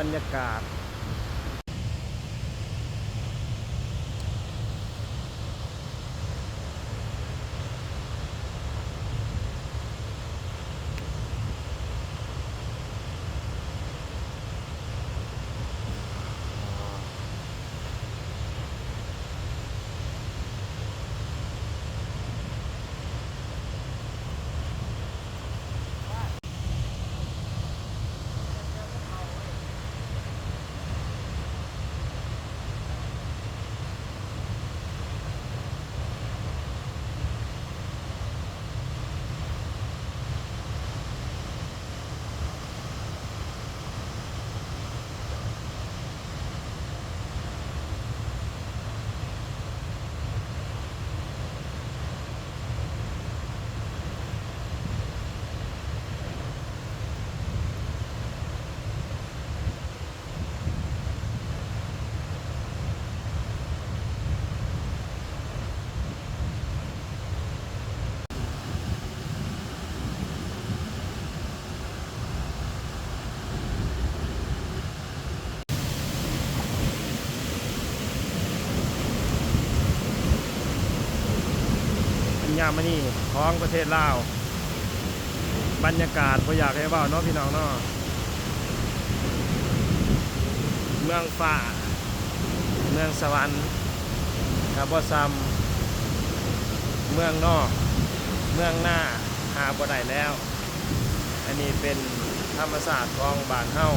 ບັນຍາກາດ ອັນຍາມມື້ນີ້ຂອງປະເທດລາວ ບັນຍາກາດບໍ່ຢາກໃຫ້ເວົ້າເນາະ ພີ່ນ້ອງເນາະ. ເມືອງຟ້າ ເມືອງສະຫວັນ ກໍບໍ່ສ່ຳເມືອງນອກ ເມືອງນາຫາບໍ່ໄດ້ແລ້ວ. ອັນນີ້ເປັນທຳມະຊາດຂອງບ້ານເຮົາ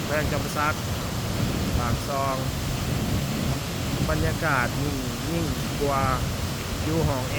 ແຂວງຈຳປາສັກ ປາກຊ່ອງ. ບັນຍາກາດນີ້ຍິ່ງກວ່າຢູ່ຫ້ອງແອ.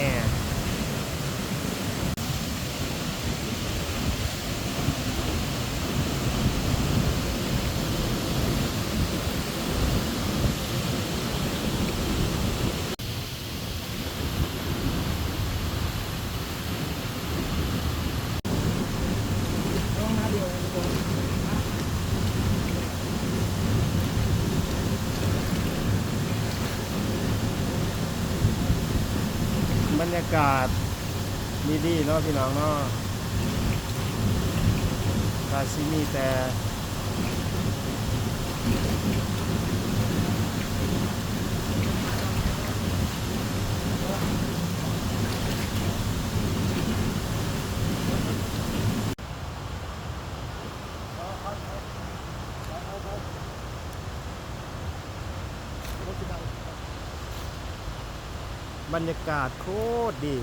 ບັນຍາກາດ ດີໆ ເນາະ ພີ່ນ້ອງເນາະ ກະຊິມີແຕ່ ບັນຍາກາດໂຄດດີ.